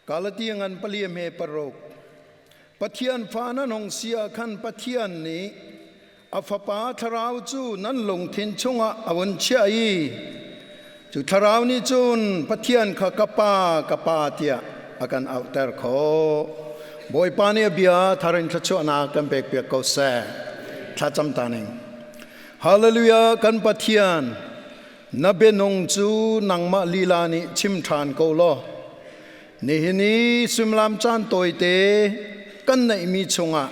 Galati ngan pali me paruk. Pathian fa nan hong si ah khan Pathian nih a fapa thlarau cu nan lungthin chungah a vun chiah i cu thlarau nih cun Pathian kha ka pa ka pa tiah a kan auhter khawh. Bawipa nih a bia tharin thluachuahnak kan pekpiak ko seh. Thlacam ta ning. Hallelujah kan Pathian na bianung cu nangmah lila nih chim ṭhan ko law nihin i suimilam caan tawite kan neihmi chungah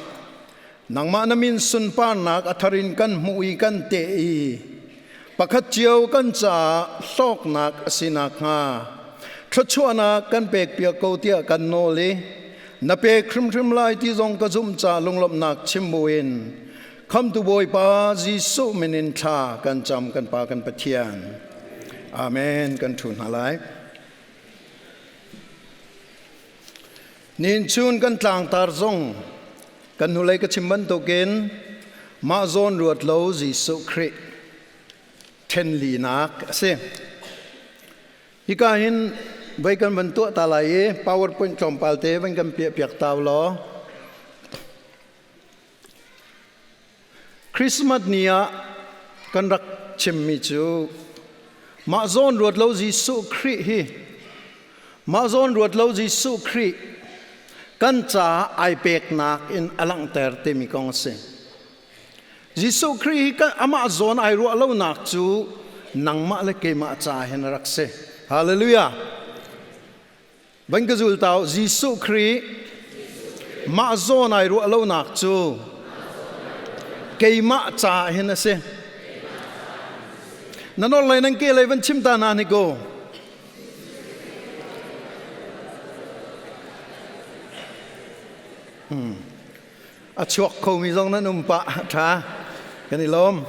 Nangmah na min sunparnak a thar in kan hmuh i kan teh i pakhat cio kan caah hlawknak a si nakhnga thluachuahnak kan pekpiak ko tiah kan nawl i na pek hrimhrim lai ti zong ka zumh ca lunglawmhnak chim buin Khamtu Bawipa Jesuh min in thla kan cam kan Pa kan Pathian. Amen. Kan ṭhu hna lai. Nin chun kan tlangtar zong kan hnulei ka chim bantukin mah zawn ruat lo Jesuh Khrih ṭhenlinak a si. Hika hin voi kan van tuah ta lai i PowerPoint tlawmpal te van kan piah piak tau law Christmas ni ah kan rak chimmi cu mah zawn ruat lo Jesuh Khrih hi mah zawn ruat lo Jesuh Khrih kan caah ai peknak in a langhter timi kong a si. Jesuh Khrih hi kan amah zawn ai ruah lonak cu nangmah le keimah ca hin a rak si. Hallelujah. Van ka zul tau Jesuh Khrih mah zawn ai ruah lonak cu keimah ca hin a si. Nan or lei nan ke lei van chim ta na ni ko. A chuak khomi zong nan um pah tha kan i lawm.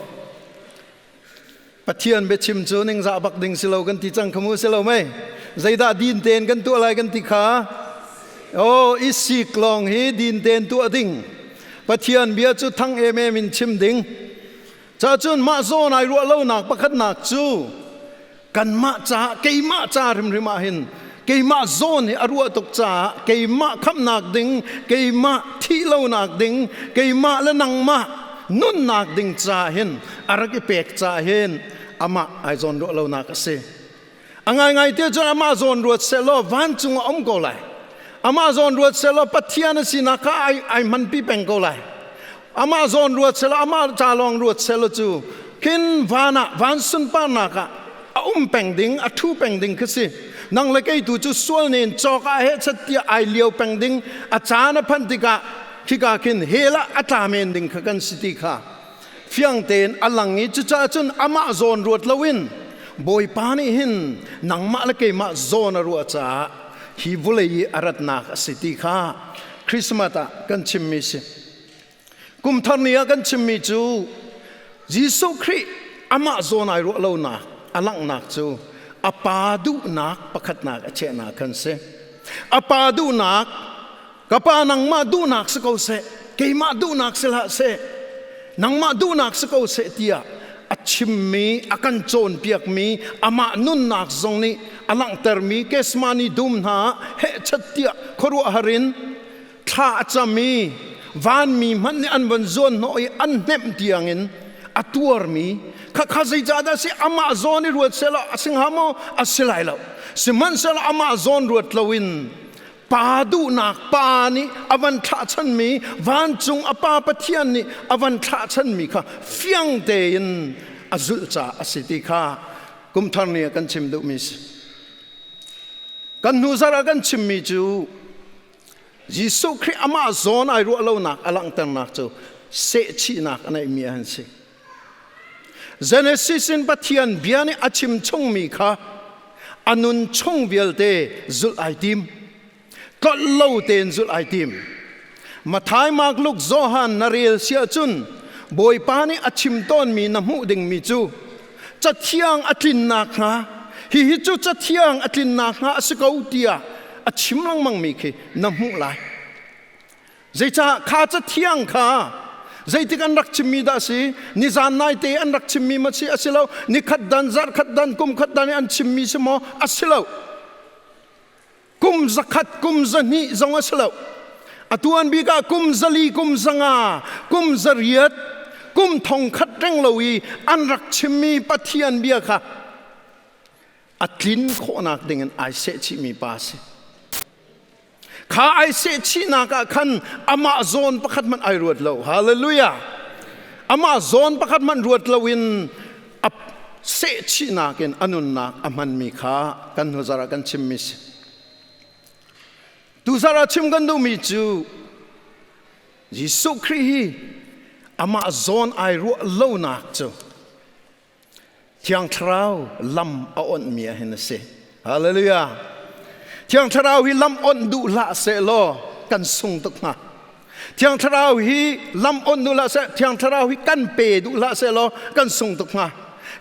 Pathian biachim cu ningzah bak ding si lo kan ti cang khamu si lo mei zeidah din ten kan tuah lai kan ti kha oh i sik lawng hi din ten tuah ding Pathian bia cu thang em em in chim ding ca cun mah zawn ai ruah lonak pakhatnak cu kanmah ca keimah ca hrimhrim ah hin keimah zawn hi a ruah tuk caah keimah khamnak ding keimah thih lonak ding keimah le nangmah nunnak ding ca hin a rak i pek ca hin amah ai zawn ruah lonak a si a ngaingai te cun amah zawn ruat sehlaw vancung a um ko lai amah zawn ruat sehlaw pathian a sinak kha ai ai hmanpi peng ko lai amah zawn ruat sehlaw amah ca lawng ruat sehlaw cu khin van ah van sunparnak ah a um peng ding a thu peng ding khi si nang le kei tu cu sual nen cawk ah he chat tiah ai liao peng ding a caan a phanh tikah khika khin hell ah a tla men ding kha kan si ti kha fiang tein a lang i cucaah cun amah zawn ruat loin Bawipa nih hin nangmah le keimah zawn a ruah caah hi vawlei i a ratnak a si ti kha Christmas ah kan chimmi si. Kum thar ni ah kan chimmi cu Jesuh Khrih amah zawn ai ruah lonak a langhnak cu a pa duhnak pakhatnak a chehnak kan si. A pa duhnak Ka pa nangmah duhnak si ko seh, keimah duhnak si hlah seh, nangmah duhnak si ko seh tiah a chimmi, a kan cawnpiakmi, amah nunnak zong nih a langhtermi Kesmani dum hna hehchat tiah khuaruahhar in thla a cam i vanmi hmanh nih an van zuanhnawh i an hnemh tiangin a tuarmi khakha zeicahdah si amah zawn i ruat sehlaw a si hnga maw a si lai lo sihmanhsehlaw amah zawn ruat loin Pa duhnak pa nih a van thlahchanmi vancung a pa Pathian nih a van thlahchanmi kha fiang tein a zulh caah a si ti kha kumthar ni ah kan chim duhmi si. Kan hnu zarh ah kan chimmi cu Jesuh Khrih amah zawn ai ruah lonak a langhternak cu sehchihnak a neihmi an si. Genesis in Pathian bia nih a chim chungmi kha a nun chung vialte zulh ai tim. Tlolh lo tein zulh ai tim. Matthai, Mark, Luke, Johan na rel si ahcun Bawipa nih a chim tawnmi na hmuh dingmi cu Cathiang a tlinnak hnga hihi cu Cathiang a tlinnak hnga a si ko tiah a chim lengmangmi khi na hmuh lai. Zeicah kha cathiang kha zeitik an rak chimmi dah si nizan naite an rak chimmi ma si a si lo ni khat dan zarh khat dan kum khat dan i an chimmi si maw a si lo. Kum 100, kum 200 zong a si lo. Atuan bik ah kum 400, kum 500, kum 800, kum 1000 reng lo i an rak chimmi Pathian bia kha a tlin khawhnak ding in ai sehchihmi pa si. Kha ai sehchihnak ah khan amah zawn pakhat hmanh ai ruat lo. Hallelujah. Amah zawn pakhat hmanh ruat lo in a sehchihnak in a nunnak a hmanmi kha kan hnuzar ah kan chimmi si. Tuzar ah chim kan duhmi cu Jesuh Khrih hi amah zawn ai ruah lonak cu Thiang Thlarau lam a onhmi ah hin a si. Hallelujah. Thiang Thlarau hi lam onh duh hlah seh law kan sung tuk hnga. Thiang Thlarau hi lam onh duh hlah seh, Thiang Thlarau hi kan pe duh hlah seh law kan sung tuk hnga.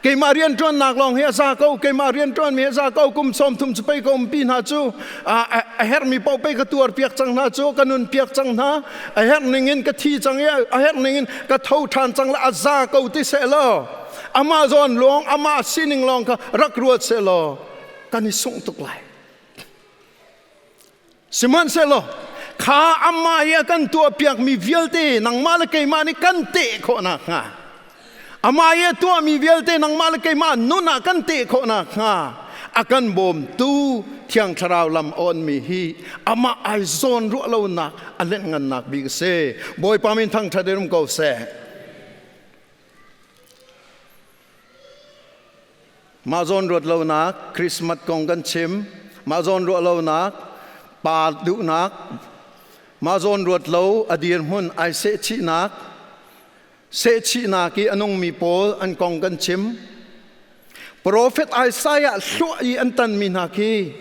Keimah rianṭuannak lawng hi a za ko, keimah rianṭuanmi a za ko, kum 30 cu pei ka umpi hna cu, a herhmi paoh pei ka tuar piak cang hna cu, ka nun piak cang hna, a herh ning in ka thi cang i a herh ning in ka tho ṭhan cang la a za ko ti seh law, amah zawn lawng, amah sining lawng kha rak ruat seh law, kan i sungh tuk lai. Sihmanhsehlaw kha amah i a kan tuahpiakmi vialte nangmah le keimah nih kan teh khawh nakhnga amah i a tuahmi vialte nangmah le keimah nun ah kan teh khawh nakhnga a kan bawmtu Thiang Thlarau lam awnmi hi amah ai zawn ruah lonak a lenhngannak bik a si. Bawipa min thangṭhat in um ko seh. Mah zawn ruat lonak Christmas kong kan chim. Mah zawn ruah lonak pa duhnak. Mah zawn ruat lo a dirhmun ai sehchihnak. Sehchihnak i a nungmi pawl an kong kan chim. Profet Isaiah hluah i an tanmi hna khi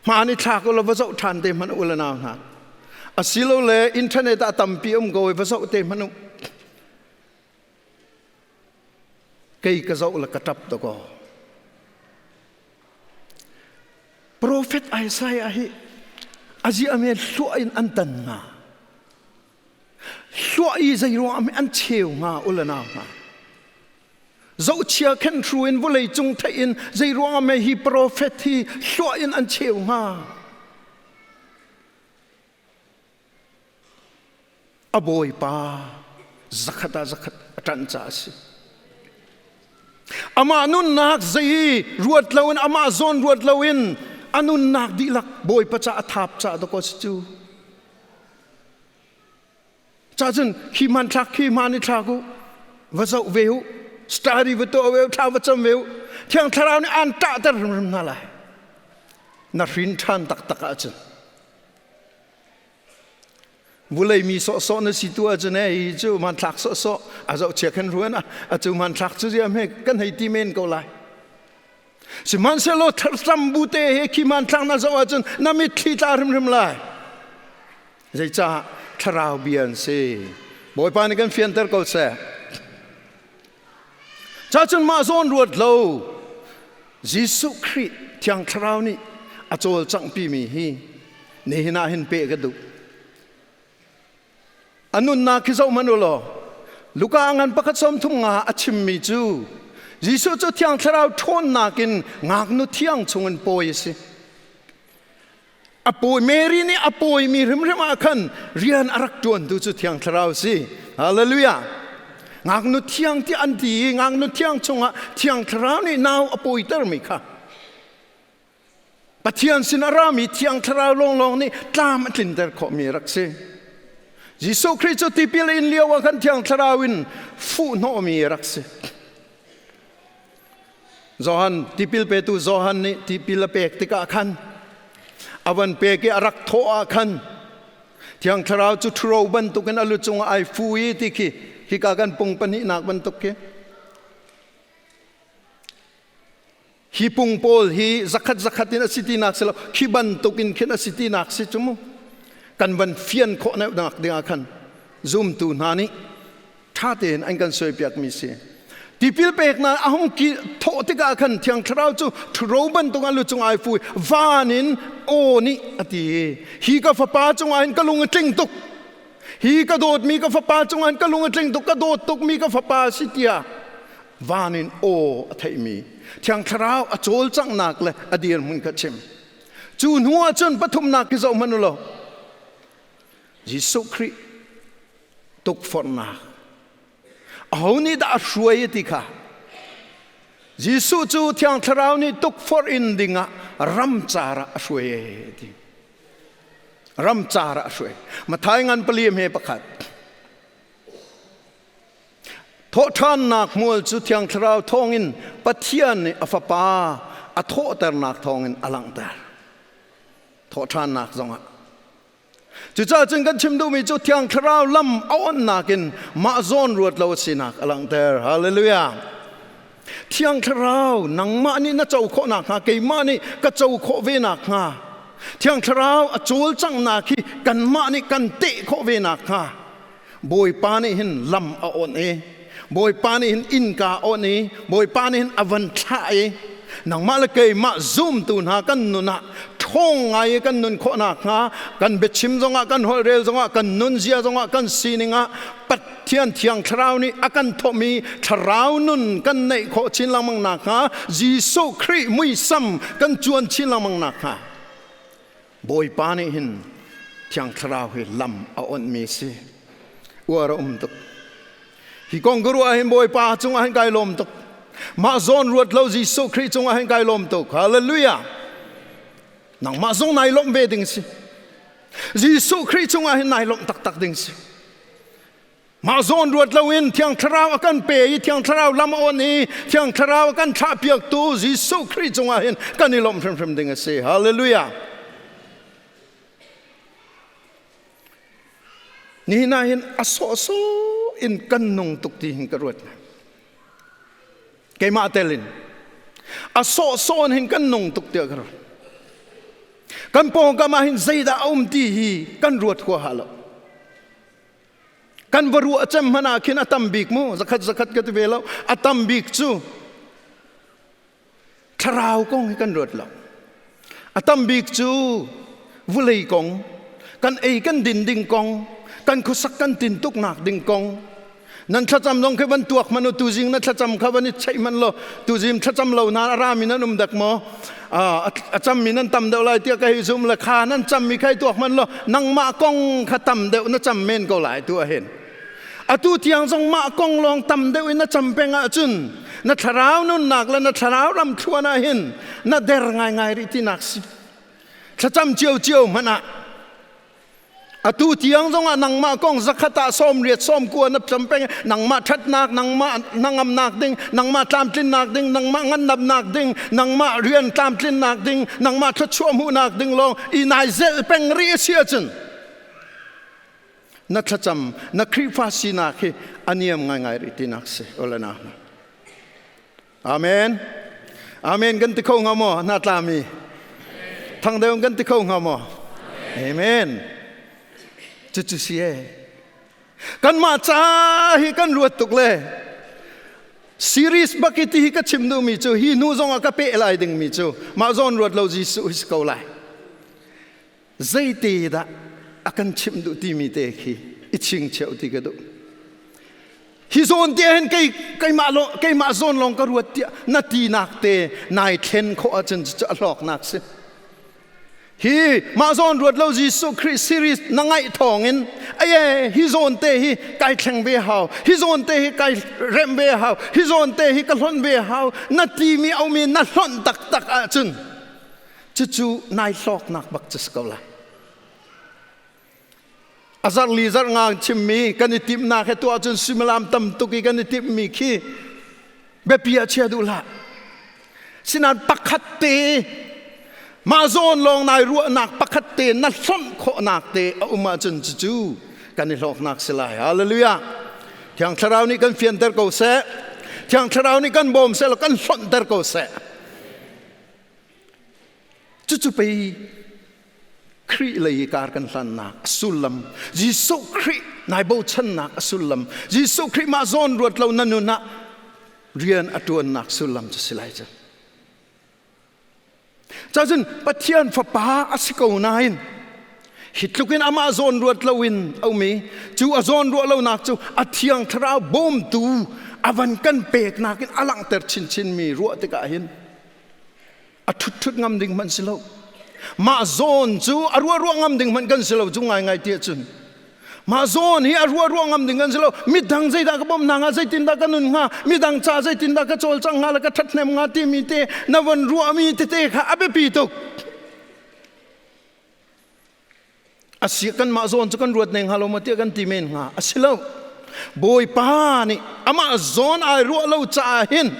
hmaan i thlak u law va zoh ṭhan te hmanh u le nau hna. Asilole internet ah tampi um ko i va zoh te hmanh u. Kei ka zoh le ka ṭap dakaw. Profet Isaiah hi aziah me hluah in an tan hnga. Hluah i zeiruang ah an cheu hnga u le nau hna. Zohchia khen hru in vawlei cung theih in zeiruang ah me hi profet hi hluah in an cheu hnga. A bawipa zakhat ah zakhat a ṭanh caah a si. Amah nunnak zei ruat loin amah zawn ruat loin a nunnak dihlak bawipa ca a thap caah dawkaw si cu. Cacun khi hmanthlak khi hmaan i thlak u va zoh ve u study va tuah ve u thla va cam ve u Thiang Thlarau nih aan ṭahter hrimhrim hna lai. Na hrin ṭhan taktak ahcun Vulei mi sawhsawh na si tu ahcun hei cu hmanthlak sawhsawh a zohchia khan ruan a cu hmanthlak cu ziam he kan hei ti men ko lai. Sihmanhsehlaw thlacam bu te he khi hmanthlak na zoh ahcun na mitthli tla hrimhrim lai. Zeicah thlarau bia an si. Bawipa nih kan fianter ko seh. Cacun mah zawn ruat lo Jesuh Khrih Thiang Thlarau nih a cawlcanghpimi hi nihin ah hin peh ka duh. A nunnak khi zoh hmanh u law Luka ngan pakhat 33 a chimmi cu Jesuh cu Thiang Thlarau ṭhawnnak in ngaknu thiang chungin pawi a si. A pawi Mary nih a pawimi hrimhrim ah khan rian a rak ṭuantu cu Thiang Thlarau si. Hallelujah. Ngaknu thiang tiah an ti i ngaknu thiang chungah Thiang Thlarau nih nau a pawitermi kha Pathian sin a rami Thiang Thlarau lawnglawng nih tlam a tlinter khawhmi rak si. Jesuh Khrih cu tipil in lio ah khan Thiang Thlarau in fuhhnawhmi rak si. Johan tipil petu Johan nih tipil a pek tikah khan a van pek i a rak thawh ah khan Thiang Thlarau cu ṭhuro bantukin a lu cungah ai fu i ti khi hika kan pung pahnihnak bantuk khi hi pung pawl hi zakhat zakhat in a si tinak si lo khi bantuk in khin a si tinak si cu mu kan van fian khawh nak dingah khan zumtu hna nih ṭha tein an kan suaipiakmi si. Tipil peknak a hung thawh tikah khan Thiang Thlarau cu ṭhuro bantuk an lu cung ai fu van in aw nih a ti i hi ka fapa cungah hin ka lung a tling tuk hi ka dawtmi ka fapa cungah hin ka lung a tling tuk ka dawt tukmi ka fapa si tiah van in aw a theihmi Thiang Thlarau a cawlcanghnak le a dirhmun kha chim. Cu hnu ah cun pathumnak khi zoh hmanh u law Jesuh Khrih tukforhnak aho nih dah a hruai ti kha Jesuh cu Thiang Thlarau nih tukforh in dingah ramcar ah a hruai ti. Ramcar ah a hruai. Matthai ngan pali hme pakhat. Thawhṭhannak hmual cu Thiang Thlarau thawngin Pathian nih a Fapa a thawhternak thawngin a langhter. Thawhṭhannak zongah. Cucaah cun kan chim duhmi cu Thiang Thlarau lam a onhnak in mah zawn ruat lo a sinak a langhter. Hallelujah. Thiang Thlarau nangmah nih na co khawh nakhnga keimah nih ka co khawh ve nakhnga Thiang Thlarau a cawlcanghnak hi kanmah nih kan teh khawh ve nakhnga Bawipa nih hin lam a awnh i Bawipa nih hin innka a awnh i Bawipa nih hin a van thlah i nangmah le keimah zumtu hna kan nun ah ṭhawng ngai i kan nun khawh nakhnga kan biachim zongah kan holhrel zongah kan nunzia zongah kan sining ah Pathian Thiang Thlarau nih a kan thawhmi thlarau nun kan neih khawh chin lengmang nakhnga Jesuh Khrih muisam kan cuan chin lengmang nakhnga Bawipa nih hin Thiang Thlarau hi lam a onhmi a si. Uar a um tuk. Hi kong ka ruah hin Bawipa cungah hin kai lawm tuk. Mah zawn ruat lo Jesuh Khrih cungah hin kai lawm tuk. Hallelujah. Nangmah zong nai lawmh ve ding si. Jesuh Khrih cungah hin nai lawmh taktak ding si. Mah zawn ruat loin Thiang Thlarau a kan pe i Thiang Thlarau lam a on i Thiang Thlarau a kan thlahpiaktu Jesuh Khrih cungah hin kan i lawmh hrimhrim ding a si. Hallelujah. Nihin ah hin a sawhsawh in kan nung tuk ti hin ka ruat. Keimah tel in a sawhsawh in hin kan nung tuk tiah ka ruat. Kan pawngkam ah hin zeidah a um ti hi kan ruat huaha lo. Kan va ruah cem hmanh ah khin a tam bik mu zakhat zakhat ka ti ve lo a tam bik cu thlarau kong hi kan ruat lo a tam bik cu vulei kong kan ei kan din ding kong kan khuasak kan tintuk nak ding kong nan thlacam zong khi van tuak hmanh u tuzing na thlacam kha van i cheih hmanh law tuzing thlacam lo na a rami nan um dak maw a cammi nan tam deuh lai tiah ka hei zum le kha nan cammi kha i tuak hmanh law nangmah kong kha tam deuh na cam men ko lai tu ahin atu tiang zong mah kong lawng tam deuh in na cam peng ahcun na thlarau nunnak le na thlarau ram thluan ah hin na der ngaingai rih tinak si thlacam ciocio hmanh ah Atu tiang zongah nangmah kong zakhat ah 80 90 na cam peng nangmah ṭhatnak nangmah hnangamnak ding nangmah tlamtlinnak ding nangmah ngandamnak ding nangmah rian tlamtlinnak ding nangmah thluachuah hmuhnak ding lawng i nai zelh peng rih a si ahcun na thlacam na Khrihfa sinak hi a niam ngaingai rih tinak si olana Amen. Amen kan ti kho hnga maw hna tlami? Thang deuh kan ti kho hnga maw? Amen. Cucu si e. Kanmah ca hi kan ruat tuk le series bak i ti hi ka chim duhmi cu hi hnu zong ah ka peh lai dingmi cu mah zawn ruat lo Jesuh hi si ko lai. Zeite dah a kan chimh duh timi te khi i chingcheuh ti ka duh. Hi zawn te hin kei keimah lo keimah zawn lawng ka ruat tiah na tinak te nai thlen khawh ahcun cu a hlawknak si. Hi mah zawn ruat lo Jesuh Khrih series na ngaih thawngin aye hi zawn te hi kai thleng ve hau hi zawn te hi kai remh ve hau hi zawn te hi ka hlonh ve hau na timi aumi na hlonh taktak ahcun cucu nai hlawknak bak cu si ko lai a zarh li zarh nga chimmi kan i timhnak he tuah cun suimilam tam tuk i kan i timhmi khi biapi ah chia duh hlah sinain pakhat te mah zawn lawng nai ruahnak pakhat te na hlonh khawhnak te a um ahcun cucu kan i hlawknak si lai hallelujah thiang thlarau nih kan fianter ko seh thiang thlarau nih kan bawm seh law kan hlonhter ko seh Cucu pei Khrih lei i kar kan hlannak a sullam Jesuh Khrih nai bochannak a sullam Jesuh Khrih mah zawn ruat lo na nun ah rian a ṭuannak sullam cu si lai cu. Cacun Pathian fapa a si ko nain hi tluk in amah zawn ruat loin a um i cu a zawn ruah lonak cu a thiang thlarau bawmtu a van kan peknak in a langhter chinchinmi ruah tikah hin a ṭhut ṭhut ngam ding hmanh si lo. Mah zawn cu a ruah ruah ngam ding hmanh kan si lo cu ngaingai ti ahcun. Mah zawn hi a ruah ruah ngam ding kan si lo. Midang zeidah ka bawmh hna hnga, zeitindah ka nun hnga, midang ca zeitindah ka cawlcang hnga le ka ṭhathnem hnga timi te na von ruahmi tete kha a biapi tuk. Asi kanmah zawn cu kan ruat ne hnga lo maw tiah kan ti men hnga. A si lo. Bawipa nih amah zawn ai ruah lo caah hin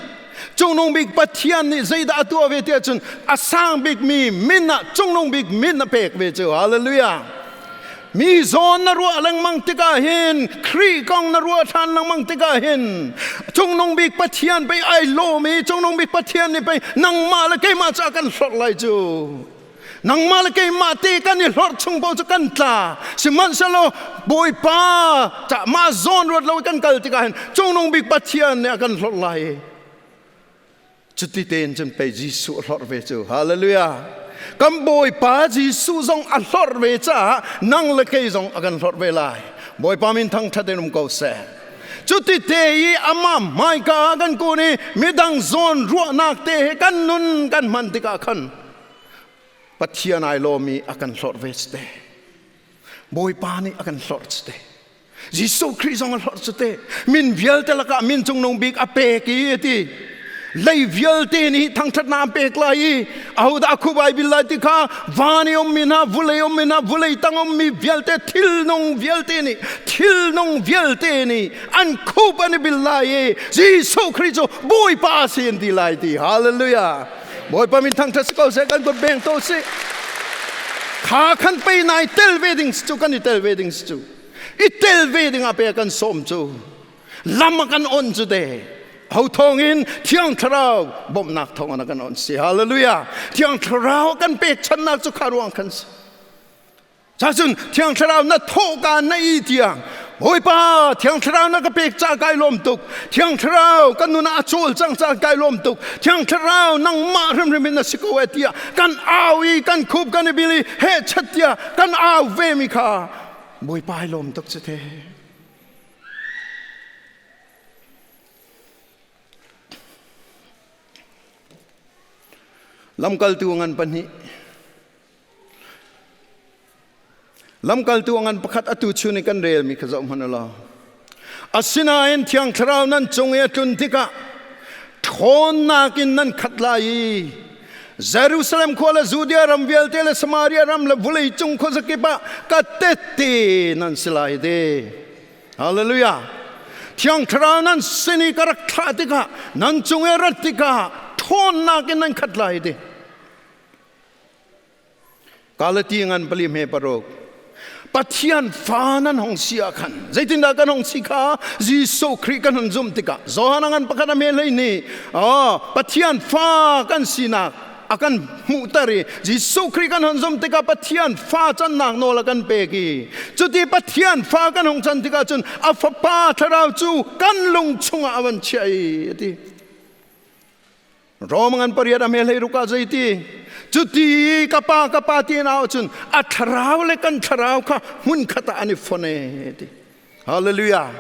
Cungnung bik Pathian nih zeidah a tuah ve tiah cun a sang bikmi min ah cungnung bik min a pek ve cu. Hallelujah. Mi zawn na ruah lengmang tikah hin Khrih kong na ruah ṭhan lengmang tikah hin cungnung bik Pathian pei ai lawm i cungnung bik Pathian nih pei nangmah le keimah cu a kan hlorh lai cu. Nangmah le keimah te kan i hlorh chung paoh cu kan tla. Sihmanhsehlaw Bawipa ca mah zawn ruat lo kan kal tikah hin cungnung bik Pathian nih a kan hlorh lai. Cuti tein cun pei Jesuh a hlorh ve cu. Hallelujah. Kan Bawipa Jesuh zong a hlorh ve caah nang le kei zong a kan hlorh ve lai. Bawipa min thangṭhat in um ko seh. Cuti te i amah hmaika ah kan kun i midang zawn ruahnak te he kan nun kan hman tikah khan Pathian ai lawm i a kan hlorh ve cu te. Bawipa nih a kan hlorh cu te. Jesuh Khrih zong a hlorh cu te. Min vialte lakah min cungnung bik a pek i a ti. Lei vialte nih thangṭhatnak an pek lai i ahodah a khup ai bil lai ti kha van i ummi hna, vulei ummi hna, vulei tang ummi vialte, thilnung vialte nih, thilnung vialte nih an khup an i bil lai i Jesuh Khrih cu Bawipa a si an ti lai ti. Hallelujah. Bawipa min thangṭhat si ko seh, kan kut beng to si. Kha khan pei nai tel ve ding cu kan i tel ve ding cu. I tel ve ding ah pe kan sawm cu. Lam a kan on cu te. Ho thawng in Thiang Thlarau bawmhnak thawng in a kan on si. Hallelujah. Thiang Thlarau kan pekchannak cu kha ruang khan si. Cacun Thiang Thlarau na thawhka na i tiang Bawipa Thiang Thlarau na ka pek ca kai lawm tuk. Thiang Thlarau kan nun ah a cawl cang ca kai lawm tuk. Thiang Thlarau nangmah hrimhrim in na si ko e tiah kan au i kan khup kan i bil i heh chat tiah kan au ve mi kha Bawipa ai lawm tuk cu te. Lamkaltu ngan pahnih Lamkaltu ngan pakhat atu chun i kan relmi kha zoh hmanh u law. Asinain Thiang Thlarau nan cung i a tlun tikah ṭhawnnak in nan khat lai i Jerusalem khua le Judea ram vialte le Samaria ram le vawlei cung khuazakip ah ka tehte nan si lai de. Hallelujah. Thiang Thlarau nan sin i ka rak thlah tikah nan cung i a rat tikah ṭhawnnak in nan khat lai de. Galati ngan pali hme paruk. Pathian fa nan hong si ah khan zeitindah kan hong si kha Jesuh Khrih kan hun zumh tikah Johan ngan pakhat a me hlei nih oh Pathian fa kan sinak a kan hmuhter i Jesuh Khrih kan hun zumh tikah Pathian fa cannak nawl a kan pek i cuti Pathian fa kan hung can tikah cun a fapa thlarau cu kan lung chungah a van chiah i a ti. Rom ngan pariat a me hlei ruk ah zeiti cuti ka pa ka pa ti na cun a thlarau le kan thlarau kha hmun khat ah an i fon e ti. Hallelujah.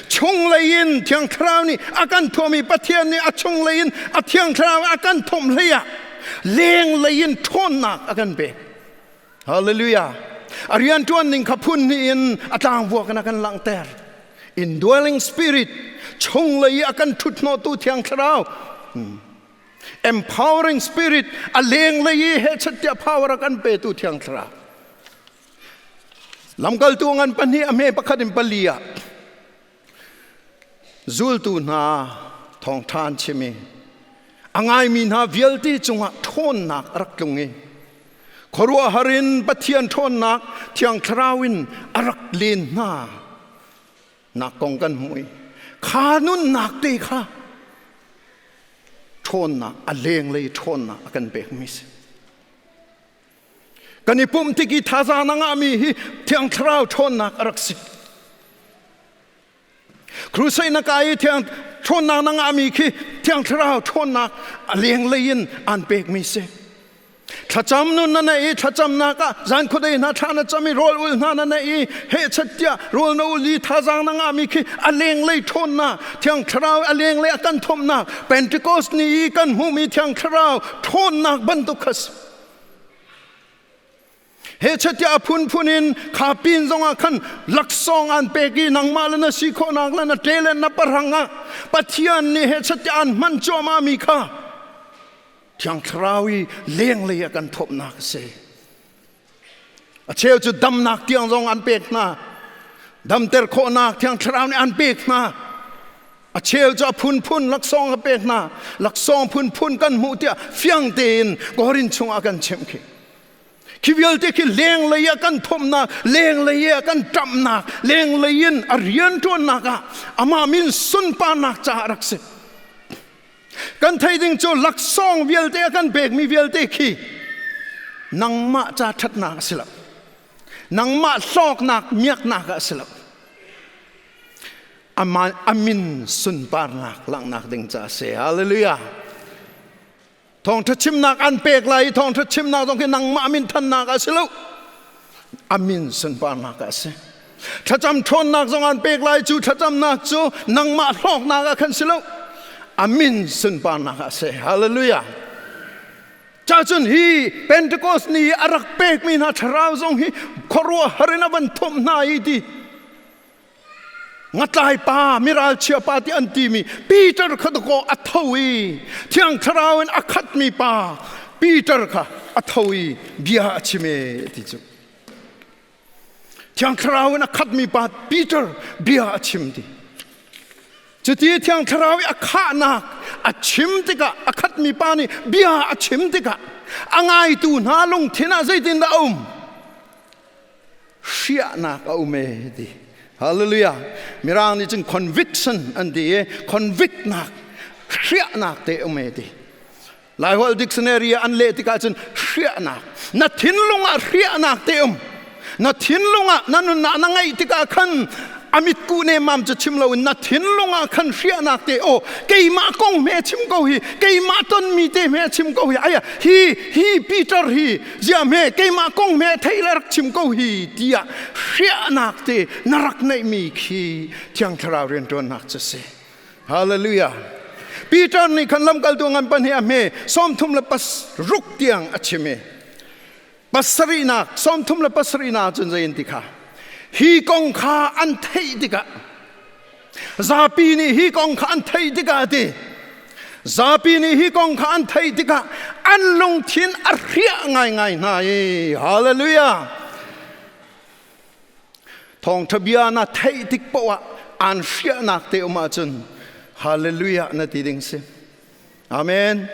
Chunglei in Thiang Thlarau nih a kan thuam i Pathian nih a chunglei in a Thiang Thlarau a kan thomh hlei ah lenglei in ṭhawnnak a kan pek. Hallelujah. A rianṭuan ning kha phun hnih in a tlangvuak in a kan langhter. Indwelling spirit chunglei i a kan ṭhuthnawhtu Thiang Thlarau. Empowering spirit a lenglei i hehchat tiah power a kan petu Thiang Thlarau. Lamkaltu ngan pahnih a hme pakhat in pali ah zultu hna thawngṭha an chim i a ngaimi hna vialte cungah ṭhawnnak a rak tlung i khuaruahhar in Pathian ṭhawnnak Thiang Thlarau in a rak len hna nak kong kan hmuh i kha nunnak te kha ṭhawnnak a lenglei ṭhawnnak a kan pekmi si. Kan i pumh tik i thazaang a ngahmi hi Thiang Thlarau ṭhawnnak a rak si. Crusade na kai i thiang ṭhawnnak na ngahmi khi Thiang Thlarau ṭhawnnak a lenglei in aan pekmi si. Thlacam nun na neih i thlacamnak ah zan khuadei hna thla na cam i rawl ul hna na neih i hehchat tiah rawl na ul i thazaang na ngahmi khi a lenglei ṭhawnnak Thiang Thlarau a lenglei a kan thomhnak Pentecost ni i kan hmuhmi Thiang Thlarau ṭhawnnak bantuk kha si. He chatiah a phunphun in kha pin zongah khan laksawng an pek i nangmah le na si khawhnak le na talent na parang ah Pathian nih he chatiah an hman cuahmah mi kha Thiang Thlarau i lenglei a kan thawpnak a si. A cheu cu damnak tiang zong an pek hna. Damter khawhnak Thiang Thlarau nih an pek hna. A cheu cu a phunphun laksawng a pek hna. Laksawng phunphun kan hmuh tiah fiang tein Korin chungah kan chimh khi. Khi vialte khi lenglei ah kan thawmnak, lenglei ah kan ṭamhnak, lenglei in a rianṭuannak ah amah min sunparnak caah rak si. Kan thei ding cu laksawng vialte a kan pekmi vialte khi nangmah ca ṭhatnak a si lo. Nangmah hlawknak miaknak ah a si lo. A min sunparnak langhnak ding ca a si. Hallelujah. Thawngṭha chimnak an pek lai i thawngṭha chimnak zong khi nangmah min thannak a si lo. A min sunparnak ah a si. Thlacam ṭhawnnak zong an pek lai cu thlacamnak cu nangmah hlawknak ah khan si lo. A min sunparnak ah a si. Hallelujah. Cacun hi Pentecost ni a rak pekmi hna thlarau zong hi khuaruahhar in a van thawmh hna i ti Ngatlai pa miralchia pa ti an timi Peter kha dakaw a tho i Thiang Thlarau in a khatmi pa Peter kha a tho i bia a chim e ti cu. Thiang Thlarau in a khatmi pa Peter bia a chim ti. Cuti Thiang Thlarau i a khahnak a chim tikah a khatmi pa nih bia a chim tikah a ngaitu hna lungthin ah zeitindah a um? Hriahnak a um e ti. Hallelujah. Mirang nih cun conviction an ti i convictnak hriahnak te um e ti. Laiholh dictionary ah an leh tikah cun hriahnak na thinlung ah hriahnak te um na thinlung ah na nunnak na ngeih tikah khan a mitku nemmam cu chim loin na thinlung ah khan hriahnak te aw keimah kong hme chim ko hi keimah tonmi te hme chim ko hi aya hi hi Peter hi zia hme keimah kong hme thei le rak chim ko hi tiah hriahnak te na rak neihmi khi Thiang Thlarau rianṭuannak cu si Hallelujah. Peter nih khan lamkaltu ngan pan hi a hme 36 tiang a chim i pasarihnak 37 nak cun zei in ti kha hi kong kha an theih tikah zapi nih hi kong kha an theih tikah ti zapi nih hi kong kha an theih tikah an lungthin a hriah ngaingai hna i hallelujah Thawngṭha bia na theih tik paoh ah aan hriahnak te um ahcun hallelujah na ti ding si. Amen.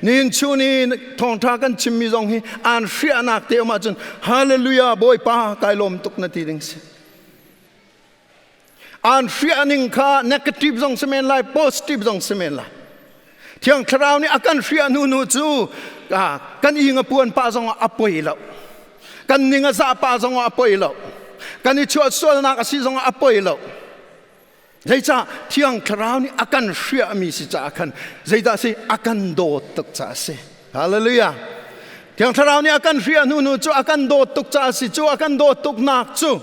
Nihin chun i thawngṭha kan chimmi zong hi aan hriahnak te um ahcun hallelujah Bawipa kai lawm tuk na ti ding si. Aan hriah ning kha negative zong si men lai, positive zong si men lai. Thiang Thlarau nih a kan hriah hnu hnu cu kan ing a puan pah zong ah a poi lo. Kan ning a zah pah zong ah a poi lo. Kan i chuah sualnak a si zong ah a poi lo. Zeicah Thiang Thlarau nih a kan hriahmi si caah khan zeidah si a kan dawt tuk caah a si. Hallelujah. Thiang Thlarau nih a kan hriah hnu hnu cu a kan dawt tuk caah a si. Cu a kan dawt tuknak cu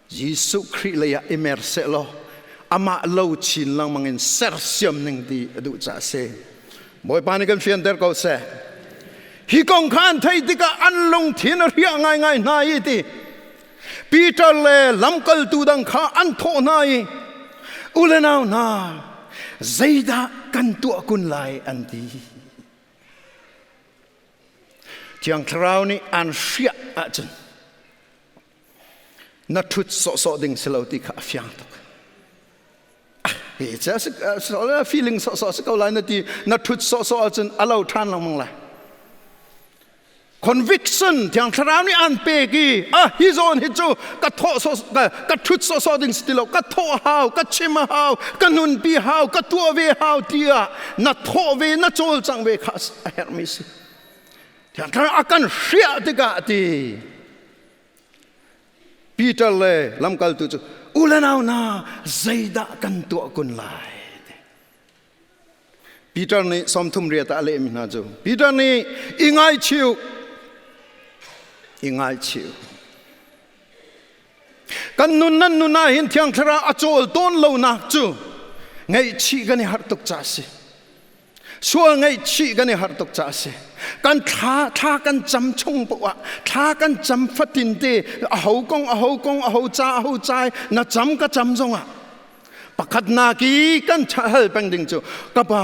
Jesuh Khrih lei ah i mer sehlaw amah lo chin lengmang in sersiam ning ti a duh caah a si. Bawipa nih kan fianter ko seh. Hi kong kha an theih tikah an lungthin a hriah ngaingai hna i ti. Peter le lamkaltu dang kha an thawh hna i u le nau hna zeidah kan tuah kun lai an ti. Thiang Thlarau nih an hriah ahcun Na ṭhut sawhsawh ding si lo ti kha a fiang tuk. Hi ca feeling sawhsawh si ko lai na ti na ṭhut sawhsawh ahcun a lo ṭhan lengmang lai. Conviction Thiang Thlarau nih an pek i ah hi zawn hi cu ka thawh sawh ka ṭhut sawhsawh ding si ti lo ka thawh hau ka chim a hau ka nunpi hau ka tuah ve hau tiah na thawh ve na cawlcangh ve kha a herhmi si. Thiang Thlarau a kan hriah tikah ti Peter le lamkaltu cu u le nau hna zeidah kan tuah kun lai? Peter nih 38 ah a lehmi hna cu Peter nih i ngaichih i ngaichih kan nun nan nun ah hin Thiang Thlarau a cawl tawn lonak cu ngaihchih kan i harh tuk ca a si sual ngaihchih kan i harh tuk ca a si. Kan thla thla kan cam chung poah thla kan cam fatin te a ho kong a ho kong a ho ca a ho cai na cam ka cam zongah pakhatnak i kan hal peng ding cu ka pa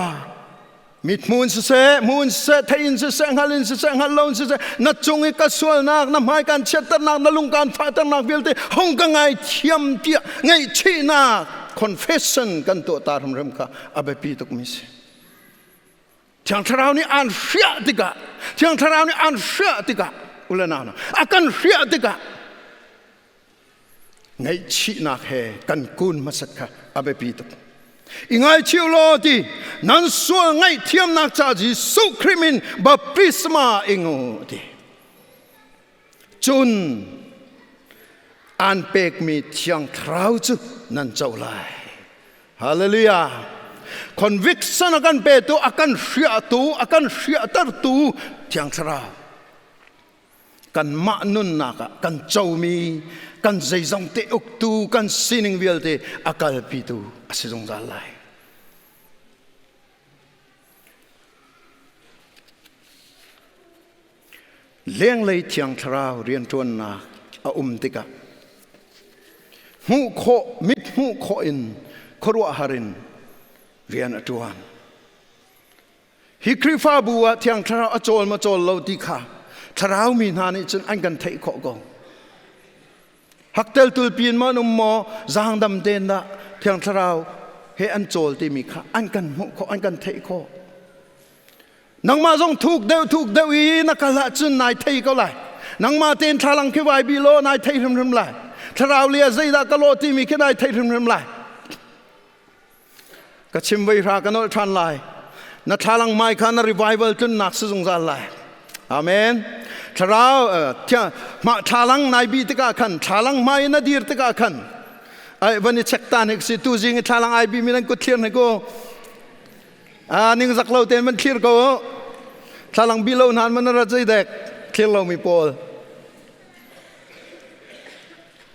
mithmu in siseh hmu in siseh thei in siseh hngal in siseh hngal lo in siseh na cung i ka sualnak na hmai kan chiatternak na lung kan fahternak vialte hong ka ngai thiam tiah ngaihchihnak confession kan tuah ta hrimhrim kha a biapi tuk mi si. Thiang Thlarau nih aan hriah tikah Thiang Thlarau nih aan hriah tikah ule nau a kan hriah tikah ngaihchihnak he kan kun hmasat kha a biapi tuk. I ngaichih law ti nan sual ngaihthiamnak ca Jesuh Khrih min baptisma ing u ti. Cun aan pekmi Thiang Thlarau cu nan co lai. Hallelujah. Conviction a kan petu, a kan hriahtu, a kan hriahtertu Thiang Thlarau. Kanmah nunnak ah kan comi, kan zeizong te uktu, kan sining vialte a kalpitu a si zungzal lai. Lenglei Thiang Thlarau rianṭuannak a um tikah hmuh khawh mit hmuh khawh in khuaruahhar in rian a ṭuan. Hi Khrihfabu ah Thiang Thlarau a cawl ma cawl lo ti kha thlarau mi hna nih cun an kan theih khawh ko. Haktel tulpi in maw an um maw zaangdam tein dah Thiang Thlarau he an cawl timi kha an kan hmuh khawh an kan theih khawh. Nangmah zong thuk deuh thuk deuh i na kal ahcun nai thei ko lai. Nangmah tein thlalang khi vai bi law nai thei hrimhrim lai. Thlarau lia zeidah ka lawh timi khi nai thei hrimhrim lai. Ka chim voi hra ka nolh ṭhan lai. Na thlalang mai kha na revival tlunnak si zungzal lai. Amen. Thlarau thlalang nai bi tikah khan thlalang hmai na dir tikah khan ai van i check ta hnik si tu zing i thlalang ai bi mi nan kut thlir hnik u. Ningzak lo tein van thlir ko. Thlalang bi lo hnan man ra zei dek thlir lomi pawl.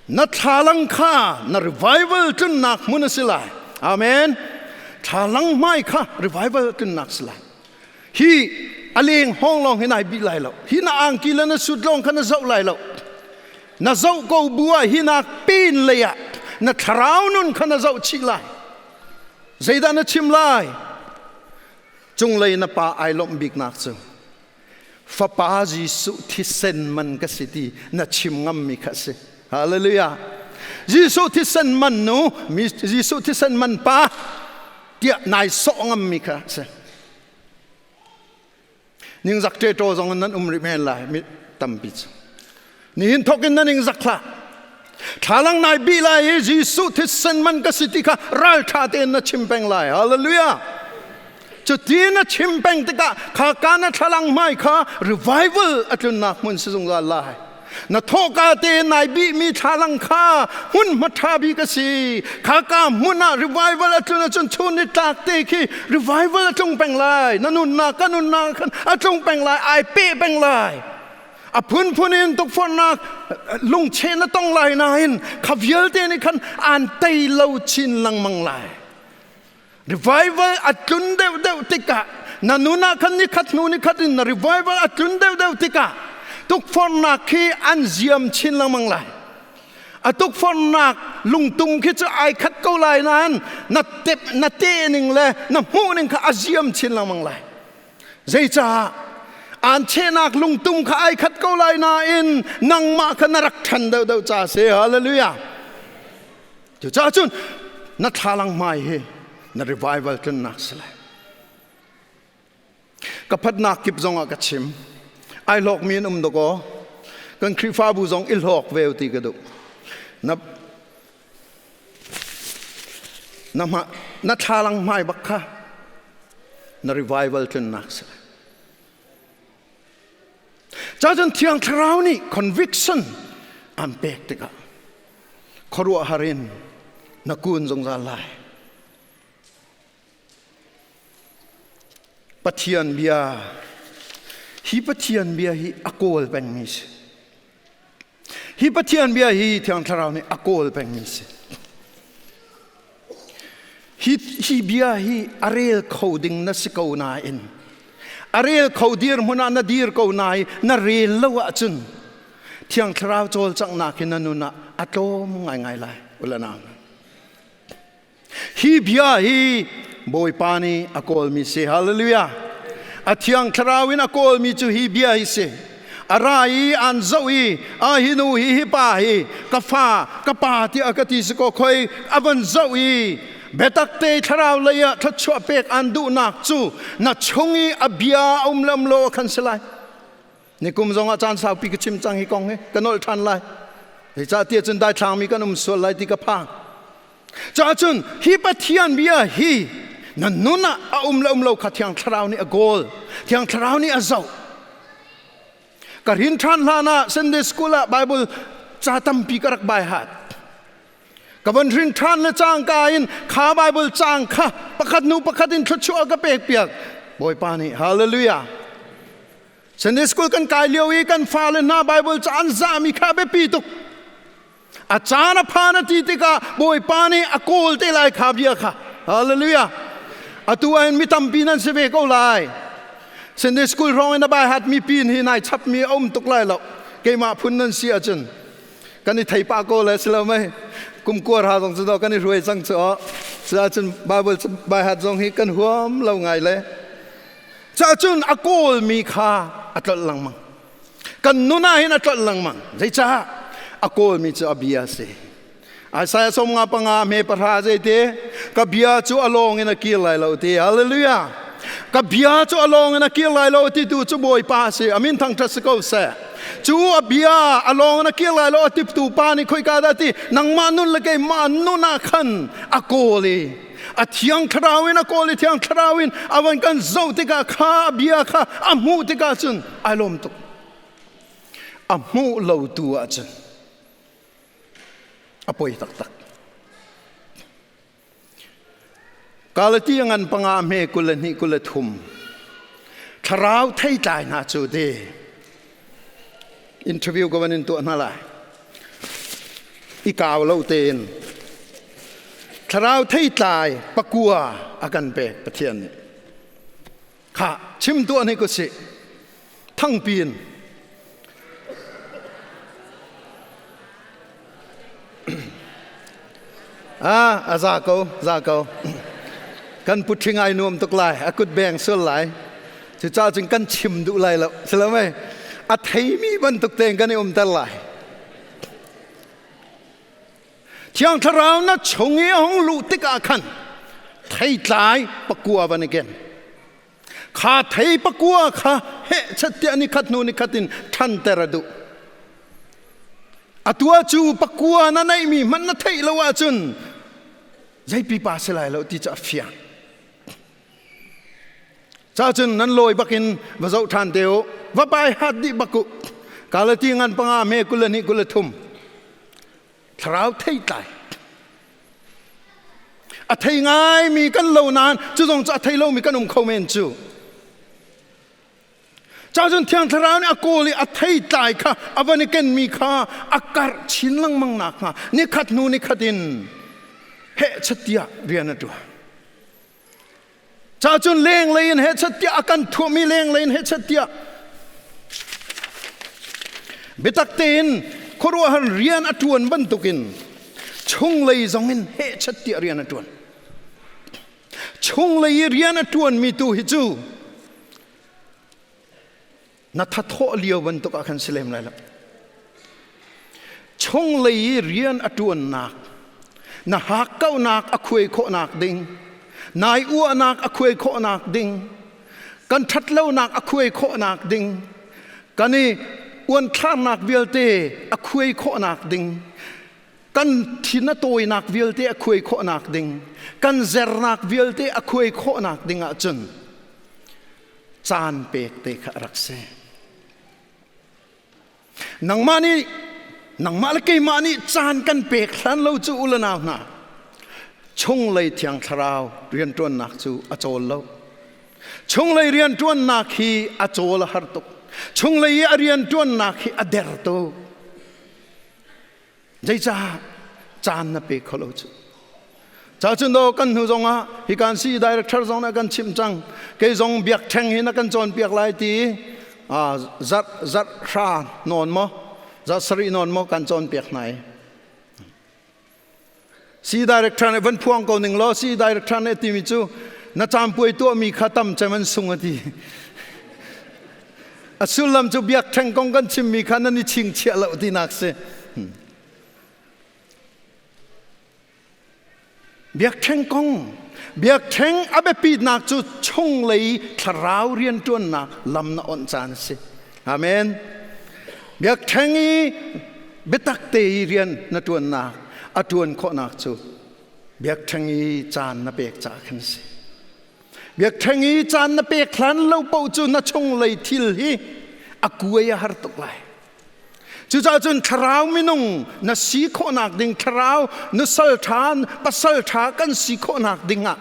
Na thlalang kha na revival tlunnak hmun a si lai. Amen. Thlalang hmai kha revival tlunnak si lai. Hi a leng hong lawng hi nai bi lai lo. Hi na angki le na sut lawng kha na zoh lai lo. Na zoh ko bu ah hi nak pin lei ah na thlarau nun kha na zoh chih lai. Zeidah na chim lai? Cunglei na pa ai lawmh biknak cu Fapa Jesuh thisen man ka si ti na chim ngammi kha a si. Hallelujah. Jesuh thisen man nu, Jesuh thisen man pa tiah nai sawh ngammi kha a si. Ningzak ṭeṭaw zong in nan um rih men lai mi tampi cu. Nihin thawk in na ningzak hlah. Thlalang nai bih lai i Jesuh thisen man ka si ti kha ralṭha tein na chim peng lai. Hallelujah. Cuti na chim peng tikah kha ka na thlalang hmai kha revival a tlunnak hmun si zungzal lai. Na thawhka te nai bihmi thlalang kha hmunhma ṭha bik a si. Kha ka hmun ah revival a tlun ahcun chun ni tlak te khi revival a tlung peng lai. Na nunnak ka nunnak khan a tlung peng lai, ai peh peng lai. A phunphun in tukforhnak lungcheh na tong lai nain kha vialte nih khan aan tei lo chin lengmang lai. Revival a tlun deuhdeuh tikah na nun ah khan nikhat hnu nikhat in na revival a tlun deuhdeuh tikah tukforhnak khi an ziam chin lengmang lai. A tukforhnak lungtum khi cu ai khat ko lai nain na tep na te ning le na hmuh ning kha a ziam chin lengmang lai. Zeicah aan chehnak lungtum kha ai khat ko lai nain nangmah kha na rak ṭhan deuhdeuh ca si. Hallelujah. Cucaah cun na thlalang hmai hi na revival tlunnak si lai. Ka phatnak kip zongah ka chim. Ai hlawkmi an um dakaw. Kan Khrihfabu zong i hlawk ve ti ka duh. Na na hma, na thlalang hmai bak kha na revival tlunnak si lai. Cacun Thiang Thlarau nih conviction an pek tikah khuaruahhar in na kun zungzal lai. Pathian bia hi Pathian bia hi a kawl pengmi si. Hi Pathian bia hi Thiang Thlarau nih a kawl pengmi si. Hi, hi bia hi a rel kho ding na si ko nain A rel kho dir hmun ah na dir ko nai na rel lo ahcun Thiang Thlarau cawlcanghnak hi na nun ah a tlawm ngaingai lai ulanau. Hi bia hi Bawipa nih a kawlmi si. Hallelujah. A Thiang Thlarau in a kawlmi cu hi bia hi si. A ra i an zoh i a hi nu hi hi pa hi ka fa ka pa tiah ka ti si ko khoi a van zoh i biatak te thlarau lei ah thluachuah pek an duhnak cu na chung i a bia a um lam lo khan si lai. Nikum zong ah caan saupi ka chim cang hi kong hi ka nolh ṭhan lai. Zeicahtiah cun daithlangmi kan um sual lai ti ka phang. Cahcun hi Pathian bia hi na nun ah a um le um lo kha Thiang Thlarau nih a goal. Thiang Thlarau nih a zoh. Ka rin ṭhan hlan ah Sunday school ah Bible ca tampi ka rak bai hat. Ka van rin ṭhan le cangka in kha Bible caang kha pakhat hnu pakhat in thluachuah ka pek piak. Bawipa nih hallelujah. Sunday school kan kai lio i kan fale hna Bible ca an zahmi kha biapi tuk. A caan a phan a ti tikah Bawipa nih a kawl te lai kha bia kha. Hallelujah. Atu ah mi tampi nan si ve ko lai. Sunday school hrawng in a bai hat mi pin hi nai chap mi a um tuk lai lo. Keimah phun nan si ahcun kan i thei pah ko le si lo mei. Kum kuar ha zong cu do kan i hruai cang cu aw. Cuahcun Bible bai hat zong hi kan huam lo ngai le. Cahcun a kawlmi kha a tlolh lengmang. Kan nun ah hin a tlolh lengmang. Zeicah? A kawlmi cu a bia a si. Isaiah 55 me pahra zeite ka bia cu a lawng in a kir lai lo ti. Hallelujah. Ka bia cu a lawng in a kir lai lo ti tu cu Bawipa a si. Amin thangṭhat si ko seh. Cu a bia a lawng in a kir lai lo a tiptu pa nih khoika dah ti nangmah nun le keimah nun ah khan a kawl i a thiang thlarau in a kawl i thiang thlarau in a van kan zoh tikah kha a bia kha a hmuh tikah cun ai lawm tuk a hmuh lo tu ahcun a poi taktak Galati ngan panga hme 22 23 thlarau theitlai hna cu te interview ka van in tuah hna lai i kau lo tein thlarau theitlai pakua a kan pek Pathian nih kha chim tuah ni ko si thangpi in ah a za ko za ko kan putthing ai nuam tuk lai a kut beng sul lai cucaah cun kan chim duh lai lo si lo mei a theimi bantuk tein kan i umter lai Thiang Thlarau na chung i a hung luh tikah khan theitlai pakua van i ken. Kha thei pakua kha heh chat tiah ni khat hnu ni khat in ṭhanter a duh. A tua cu pakua na neihmi hmanh na theih lo ahcun zei pipa si lai lo ti cu a fiang. Cacun nan lawi bakin va zoh ṭhan te u. Va bai hat dih bak u. Galati ngan panga me 22 23. Thlarau theitlai. A thei ngaimi kan lo nain cu zong cu a thei lomi kan um kho men cu. Cacun Thiang Thlarau nih a kawl i a theitlai kha a van i kenmi kha a karh chin lengmang nakhnga nikhat hnu nikhat in heh chat rian a ṭuan. Cacun lenglei in hechat tiah a kan thuahmi lenglei in hechat tiah biatak tein khuaruahhar rian a ṭuan bantukin chunglei zong in hechat tiah rian a ṭuan. Chunglei i rian a ṭuanmi tu hi cu na thathawh lio bantuk ah khan si lem lai lo. Chunglei i rian a ṭuannak, na hakkauhnak a khuai khawhnak ding, nai uahnak a khuai khawhnak ding, kan ṭhatlonak a khuai khawhnak ding, kan i uanthlarnak vialte a khuai khawhnak ding, kan thin a tawinak vialte a khuai khawhnak ding, kan zernak vialte a khuai khawhnak ding ahcun caan pek te kha a rak si. Nangmah nih nangmah le keimah nih caan kan pek hlan lo cu u le nau hna chunglei thiang thlarau rianṭuannak cu a cawl lo. Chunglei rianṭuannak hi a cawl a har tuk. Chunglei i a rianṭuannak hi a der tuk. Zeicah caan na pe kho lo cu? Ca cun do kan hnu zong ah hi kan si director zong na kan chimh cang. Kei zong biak ṭheng hi na kan cawnpiak lai ti zarh zarh hra nawn maw zarh sarih nawn maw kan cawnpiak hna i. Si director nih van phuang ko ning law si director nih timi cu na caampuai tuahmi kha tam cem an sung a ti. A sullam cu biakṭheng kong kan chimmi kha nan i chingchiah lo tinak si. Biakṭheng kong Biakṭheng a biapitnak cu chunglei thlarau rianṭuannak lam na onh caan a si. Amen. Biakṭheng i biatak te i rian na ṭuannak a ṭuan khawhnak cu biakṭheng i caan na pek caah khan a si. Biakṭheng i caan na pek hlan lo paoh cu na chunglei thil hi a kuai a har tuk lai. Cucaah cun thlarau minung na si khawhnak ding thlarau nusal ṭha pasal ṭha kan si khawhnak ding ah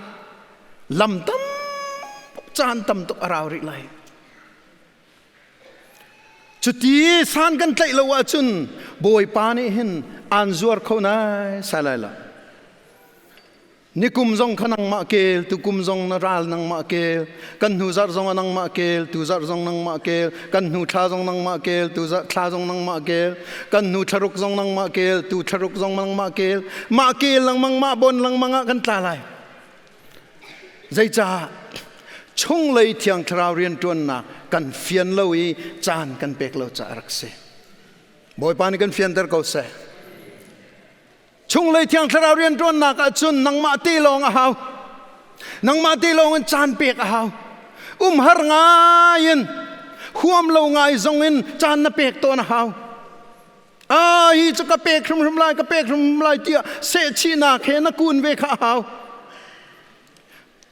lam tam caan tam tuk a rau rih lai. Cuti san kan tlaih lo ahcun Bawipa nih hin aan zuar kho nai sai lai lo. Nikum zong kha nangmah kel, tukum zong na ral nangmah kel, kan hnu zarh zong a nangmah kel, tu zarh zong nangmah kel, kan hnu thla zong nangmah kel, tu zarh thla zong nangmah kel, kan hnu thlaruk zong nangmah kel, tu thlaruk zong nangmah kel, mah kel lengmang mah bon lengmang ah kan tla lai. Zeicah chunglei thiang thlarau rianṭuannak kan fian lo i caan kan pek lo caah a rak si. Bawipa nih kan fianter ko seh. Chunglei thiang thlarau rianṭuannak ah cun nangmah te lawng a hau. Nangmah te lawng in caan pek a hau. Umhar ngai in huam lo ngai zong in caan na pek tawn a hau. Ah hi cu ka pek hrimhrim lai, ka pek hrimhrim lai tiah sehchihnak he na kun ve kha a hau.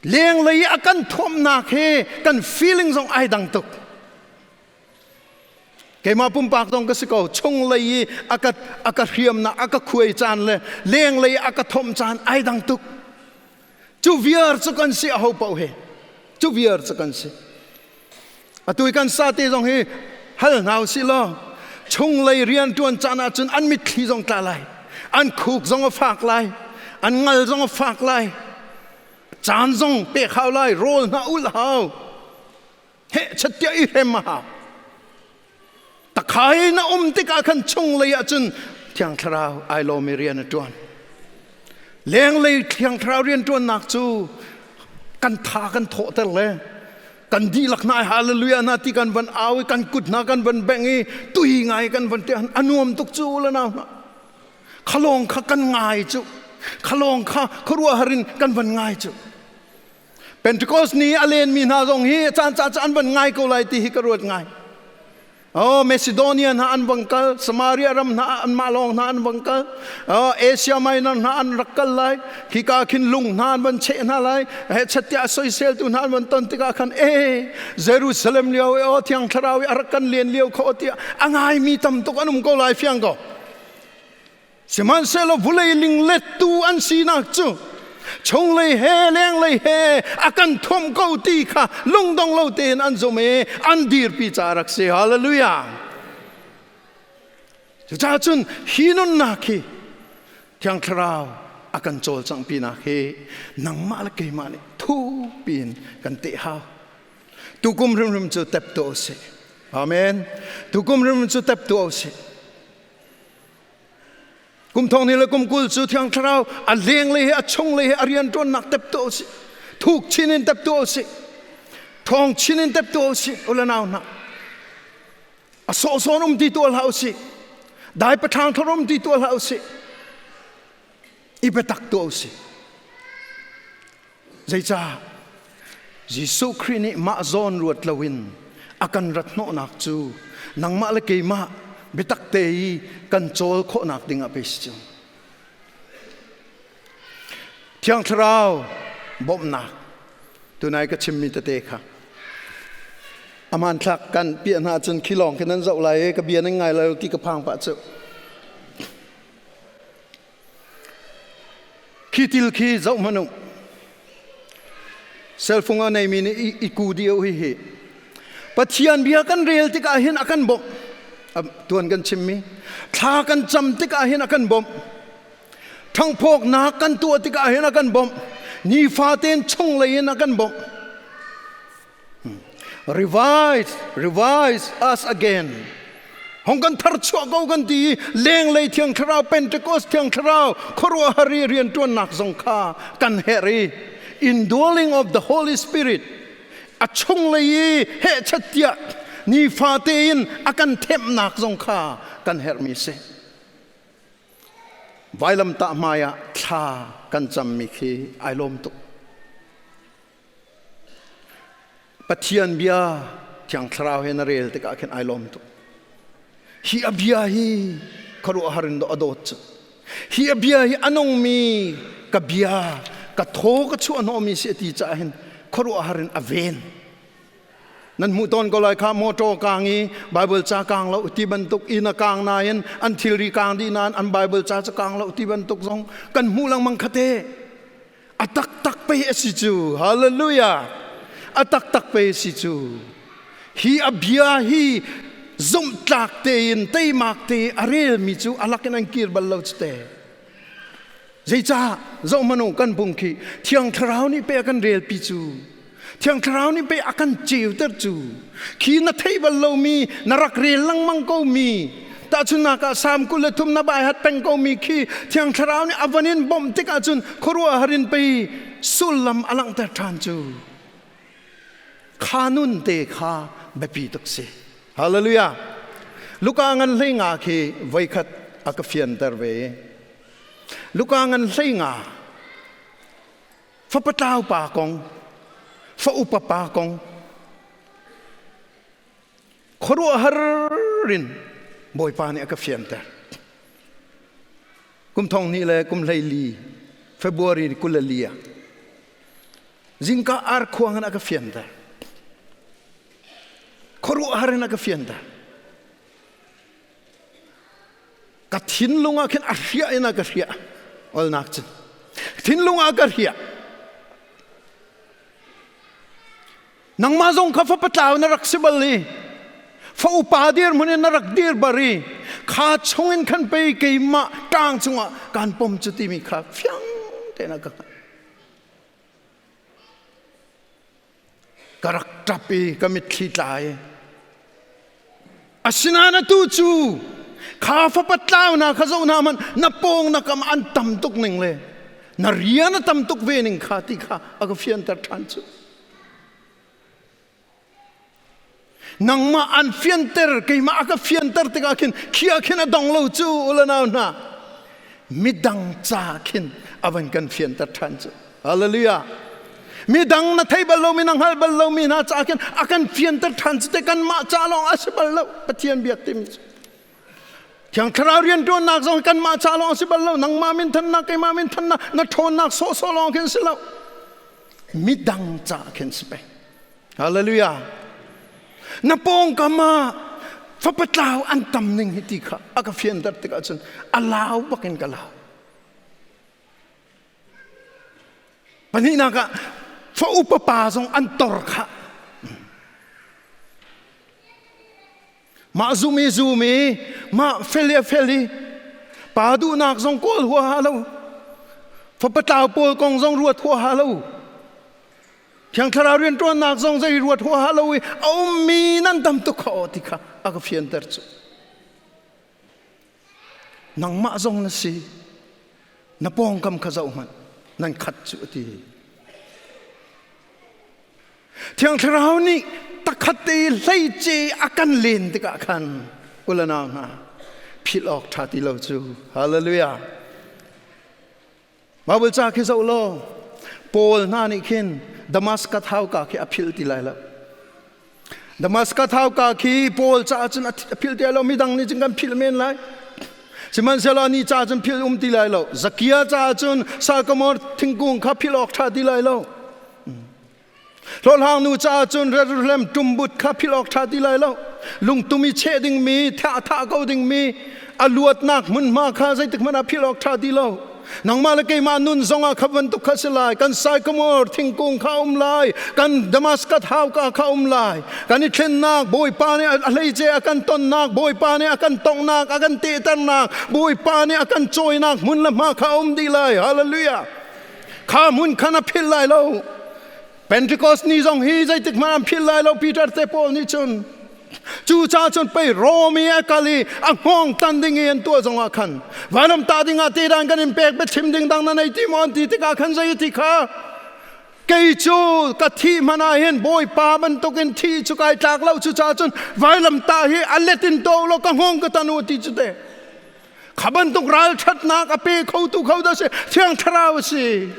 Lenglei i a kan thuamnak he kan feeling zong ai dang tuk. Keimah pumpak zong ka si ko chunglei i a ka a ka hriamnak a ka khuai caan le lenglei a ka thomh caan ai dang tuk. Cu viar cu kan si aho paoh he. Cu viar cu kan si. Atu i kan sate zong hi hal hna usih law chunglei rianṭuan caan ahcun an mitthli zong tla lai. An khuk zong a fak lai. An ngal zong a fak lai. Caan zong pek hau lai. Rawl hna ulh hau. Heh chattiah i hrem a hau. Takhai na um tikah khan chunglei ah cun Thiang Thlarau ai lawm i rian a ṭuan. Lenglei Thiang Thlarau rian ṭuannak cu kan tha kan thawhter le kan dihlak hna hallelujah na ti kan van au i kan kut hna kan van bengh i tui ngai kan van ti a nuam tuk cu la nau hna khalawng kha kan ngai cu khalawng kha khuaruahhar in kan van ngai cu Pentecost ni a lenmi hna zong hi caan caan cu an van ngai ko lai ti hi ka ruat ngai. Oh, Macedonia hna an vang kal, Samaria ram hna anmah lawng hna an vang kal, oh, Asia Minor hna an rak kal lai, khika khin lung hna an van cheh hna lai, he chattiah soiseltu hna an van ton tikah khan e Jerusalem lio e oh thiang thlarau i a rak kan len lio kho tiah a ngaimi tam tuk an um ko lai fiang ko. Sihmanhsehlaw vulei linglettu an sinak cu chunglei he lenglei he a kan thuamh ko ti kha lungdong lo tein an zum i an dirpi caah rak si. Hallelujah. Cucaah cun hi nunnak hi Thiang Thlarau a kan cawlcanghpinak hi nangmah le keimah nih thupi in kan teh hau. Tukum hrimhrim cu tep tuah usih. Amen. Tukum hrimhrim cu tep tuah usih. Kum thong ni le kum 20 cu Thiang Thlarau a lenglei he a chunglei he a rianṭuannak tep tuah usih. Thuk chin in tep tuah usih. Thawng chin in tep tuah usih. U le nau hna. A sawhsawn um ti tuah hlah usih. Dai paṭhang thor um ti tuah hlah usih. I biatak tuah usih. Zeicah? Jesuh Khrih nih mah zawn ruat loin a kan rat hnawhnak cu nangmah le keimah biatak te i kan cawl khawhnak dingah pei si cu. Thiang Thlarau bawmhnak tunai ka chimmi tete kha aman thlak kan piah hna cun khi lawng khi nan zoh lai i ka bia nan ngai lai lo ti ka phang pah cu. Khi til khi zoh hmanh u. Cellphone a neimi nih i ku dih u hihi. Pathian bia kan rel tikah hin a kan bawmh. Tuan kan chimmi. Thla kan cam tikah hin a kan bawmh. Ṭhangphawknak kan tuah tikah hin a kan bawmh. Nifatein chunglei in a kan bawmh. Revise, revise us again. Hong kan thar chuah ko kan ti i lenglei thiang thlarau Pentecost thiang thlarau khuaruahhar i rianṭuannak zong kha kan herh i indwelling of the Holy Spirit a chunglei i hehchat tiah nifate in a kan themhnak zong kha kan herhmi a si. Vailamtah hmai ah thla kan cammi khi ai lawm tuk. Pathian bia Thiang Thlarau he na rel tikah khin ai lawm tuk. Hi a bia hi khuaruahhar in a dawt cu. Hi a bia hi a nungmi ka bia ka thaw ka chuah hnawhmi si a ti caah hin khuaruahhar in a ven. Nan hmuh tawn ko lai kha motor kaang i Bible ca kaang lo ti bantuk inn a kaang nain an thilri kaang dih nain an Bible ca cu kaang lo ti bantuk zong kan hmuh lengmang khate. A taktak pei a si cu. Hallelujah. A taktak pei a si cu. Hi a bia hi zumhtlak tein teimak te a relmi cu a lakin an kir bal lo cu te. Zeicah zohmanu kan bung khi Thiang Thlarau nih pe a kan relpi cu. Thiang Thlarau nih pe a kan ceuter cu. Khi na theih bal lomi na rak rel lengmang ko mi tahchunhnak ah Salm 23 na bai hat peng ko mi khi Thiang Thlarau nih a van in bawmh tik ahcun khuaruahhar in pei sullam a langhter ṭhan cu. Kha nun te kha biapi tuk si. Hallelujah. Luka ngan hlei nga khi voikhat a ka fianter ve. Luka ngan hlei nga fapa tlau pa kong fa upa pa kong khuaruahhar in Bawipa nih a ka fianter. Kum thong hnih le kum 14 February 24 ah zingka ar khuang in a ka fianter. Khuaruahhar in a ka fianter. Ka thinlung ah khin a hriah in a ka hriah. Olnak cun thinlung ah ka hriah. Nangmah zong kha fapa tlau na rak si bal i fa upa dirhmun in na rak dir bar i kha chungin khan pei keimah ṭang cungah kaan pom cu timi kha fiang tein a ka hngalh. Ka rak ṭap i ka mitthli tla i asinain atu cu kha fapa tlau hna kha zoh hna hmanh na pawng na kam an tam tuk ning le na rian a tam tuk ve ning kha ti kha a ka fianter ṭhan cu. Nangmah an fianter keimah a ka fianter tikah khin khia khin a dong lo cu ulanau hna midang ca khin a van kan fianter ṭhan cu. Hallelujah. Midang na thei bal lomi na hngal bal lomi hna ca khin a kan fianter ṭhan cu te kanmah ca lawng a si bal lo Pathian biak timi cu. Thiang Thlarau rianṭuannak zong kanmah ca lawng a si bal lo nangmah min thannak keimah min thannak na ṭhawnnak sawhsawh lawng khin si lo midang ca khin si peng. Hallelujah. Na pawngkam ah fapa tlau an tam ning hi ti kha a ka fianter tikah cun a lau bakin ka lau. Pahnihnak ah fa upa pa zong an tor khah. Mah zum i zum i mah fel i a fel i pa duhnak zong kawl huaha lo. Fapa tlau pawl kong zong ruat huaha lo. Thiang Thlarau rianṭuannak zong zei ruat huaha lo i a ummi nan tam tuk kha ti kha a ka fianter cu. Nangmah zong na si. Na pawngkam kha zoh hmanh. Nan khat cu a ti. Thiang Thlarau nih takhat te i hleice a kan len tikah khan ulanau hna philh awk ṭha ti lo cu. Hallelujah. Bible ca khi zoh law Paul hna nih khin Damascus hauka khi a philh ti lai lo. Damascus hauka khi Paul caah cun a philh ti lai lo midang nih cun kan philh men lai. Sihmanhsehlaw ni caah cun philh um ti lai lo. Zakia caah cun Salkamor thingkung kha philh awk ṭha ti lai lo. Hlawhhlang nu caah cun Jerusalem ṭumbut kha philh awk ṭha ti lai lo. Lungtum i cheh dingmi, thah thah ko dingmi, a luatnak hmunhma kha zeitik hmanh ah philh awk ṭha ti lo. Nangmah le keimah nun zongah kha bantuk kha si lai. Kan sycamore thingkung kha um lai. Kan Damascus hauka kha um lai. Kan i thlennak Bawipa nih a hleice a kan tonnak, Bawipa nih a kan tonghnak, a kan tehternak, Bawipa nih a kan cawinak hmun le hma kha um dih lai. Hallelujah. Kha hmun khan a philh lai lo. Pentecost ni zong hi zeitik hmanh an philh lai lo Peter te pawl nih cun. Cucaah cun pei Rom i a kal i a hngawng tan ding i an tuah zongah khan vailam tah dingah tedan kan in pek biachim ding dang na nei ti maw an ti tikah khan zei ti kha kei cu ka thih hmanh ah hin Bawipa bantukin thih cu kai tlak lo. Cucaah cun vailam tah hi a let in to law ka hngawng ka tan u ti cu te kha bantuk ralṭhatnak a pe khotu kho dah si? Thiang Thlarau a si.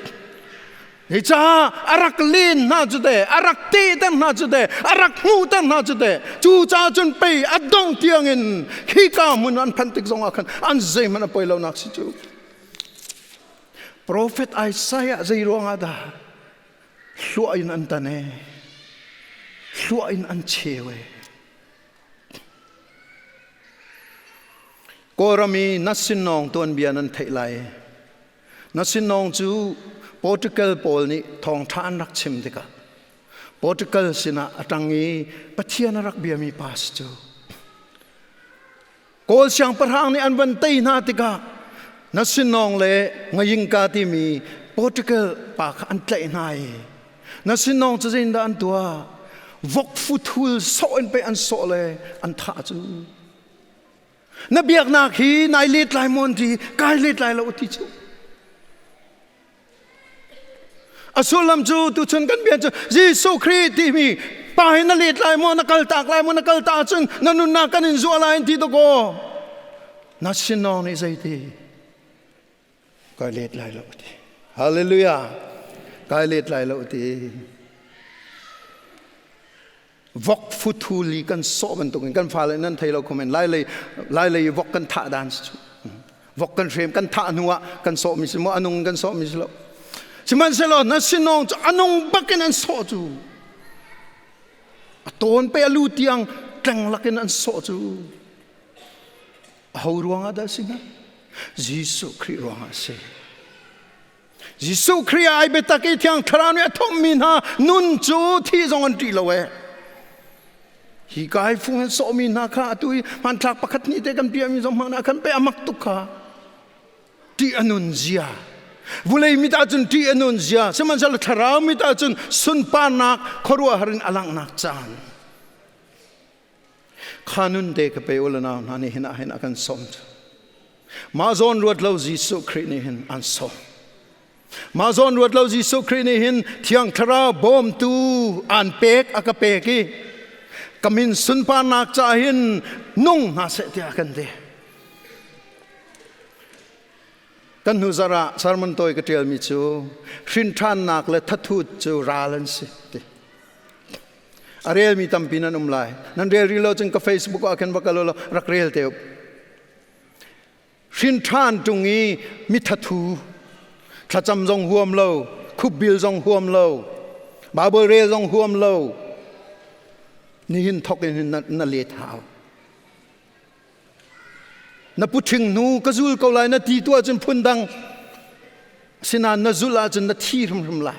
Hi caah a rak len hna cu te, a rak tehter hna cu te, a rak hmuhter hna cu te. Cu caah cun pei a dongh tiangin khika hmun an phanh tik zongah khan an zeihmanh a poi lonak si cu. Profet Isaiah zei ruangah dah hluah in an tan e, hluah in an cheu e. Kawlram i na sinnawng tuanbia nan theih lai. Na sinawng cu Portugal pawl nih thawngṭha an rak chim tikah Portugal sinah a ṭang i Pathian a rak biami pa si cu. Kawl siangpahrang nih an van tei hna tikah na sinawng le Ngayingka timi Portugal pa kha an tlaih hna i na sinawng cu zeitindah an tuah? Vok futhul sawh in pei an sawh le an thah cu. Na biaknak hi nai let lai maw ti kai let lai lo ti cu. A sullam cu tuchun kan bia cu Jesuh Khrih timi pa hi na let lai maw, na kal tak lai maw? Na kal ta cun na nunnak kan in zuah lai ti dakaw. Na sinawng nih zeiti kai let lai lo ti. Hallelujah. Kai let lai lo ti. Vok futhuli kan sawh bantukin kan fale nan thei lo khumen lai lei lai lei vok kan thah dan si cu. Vok kan hrem kan thah hnu ah kan sawh mi si maw, anung kan sawh mi si lo. Sihmanhsehlaw na sinong cu anung bakin an sawh cu. A tawn pe alu tiang tleng lakin an sawh cu. Aho ruangah dah si hnga? Jesuh Khrih ruangah a si. Jesuh Khrih ai biatak i Thiang Thlarau nih a thawmmi hna nun cu thi zong an ṭih lo ee. Hi kai fung in sawhmi hna kha atu i hmanthlak pakhat hnih te kan piahmi zong hmang ah khan pe a mak tuk kha. Ṭih a nun zia. Vulei mit ahcun ṭih a nun zia, sihmanhsehlaw thlarau mit ahcun sunparnak khuaruahhar in a langhnak caan. Kha nun te ka pe u le nau hna nih hin ah hin a kan sawm. Mah zawn ruat lo Jesuh Khrih nih hin an sawm. Mah zawn ruat lo Jesuh Khrih nih hin Thiang Thlarau bawmtu an pek a ka pek i ka min sunparnak ca hin nung hna seh tiah kan ti. Kan hnu zarh ah sermon tawi ka ṭialmi cu hrinṭhannak le thathut cu ral an si ti. A relmi tampi nan um lai. Nan rel rih lo cun ka Facebook ah khan va kal law rak rel te. Hrin ṭhan ṭung i mithathu thlacam zong huam lo, khupbil zong huam lo, Bible rel zong huam lo, nihin thok in na, na let hau. Na puṭhing hnu ka zul ko lai na ti tu ahcun phundang, asinain na zulh ahcun na thi hrimhrim lai.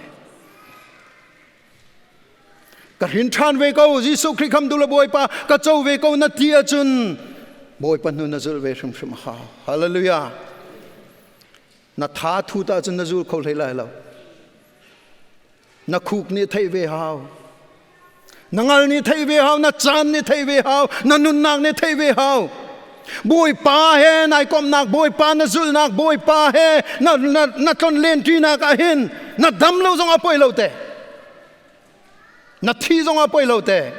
Ka hrin ṭhan ve ko, Jesuh Khrih khamtu le Bawipa ka co ve ko na ti ahcun Bawipa hnu na zulh ve hrimhrim a hau. Hallelujah. Na tha thut ahcun na zul kho hlei lai lo. Na khuk nih theih ve hau. Na ngal nih theih ve hau, na caan nih theih ve hau, na nunnak nih theih ve hau. Bawipa he nai komhnak, Bawipa na zulhnak, Bawipa he na, na, na tlonlen ṭinak ah hin na dam lo zong a poi lo te. Na thi zong a poi lo te.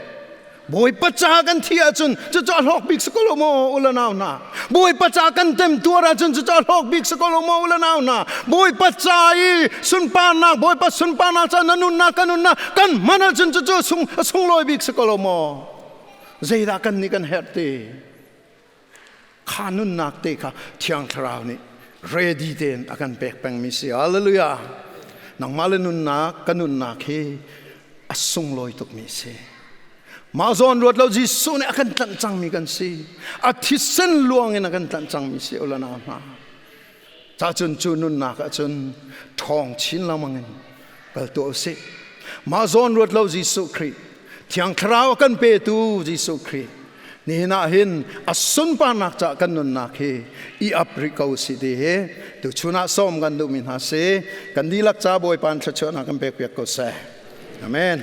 Bawipa ca kan thi ahcun cucu a hlawk bik si ko lo maw u le nau hna? Bawipa ca kan temtuar ahcun cucu a hlawk bik si ko lo maw u le nau hna? Bawipa ca i sunparnak, Bawipa sunparnak ca na nunnak kan nunnak kan hman ahcun cucu sung, a sunglawi bik si ko lo maw? Zeidah kan nih kan herh ti? Kha nunnak te kha Thiang Thlarau nih ready tein a kan pek pengmi si. Hallelujah! Nangmah le nunnak, ka nunnak hi a sunglawi tukmi si. Mah zawn ruat lo Jesuh nih a kan tlanh cangmi kan si. A thisen luang in a kan tlanh cangmi si ulana hna. Ca cun cu nunnak ah cun ṭhawng chin lengmang in kal tuah usih. Mah zawn ruat lo Jesuh Khrih, Thiang Thlarau a kan petu Jesuh Khrih, nihin ah hin a sunparnak ca kan nunnak hi i ap rih ko si ti hi tuchun ah sawm kan duhmi hna si. Kan dihlak ca Bawipa in thluachuahnak kan pek piak ko seh. Amen.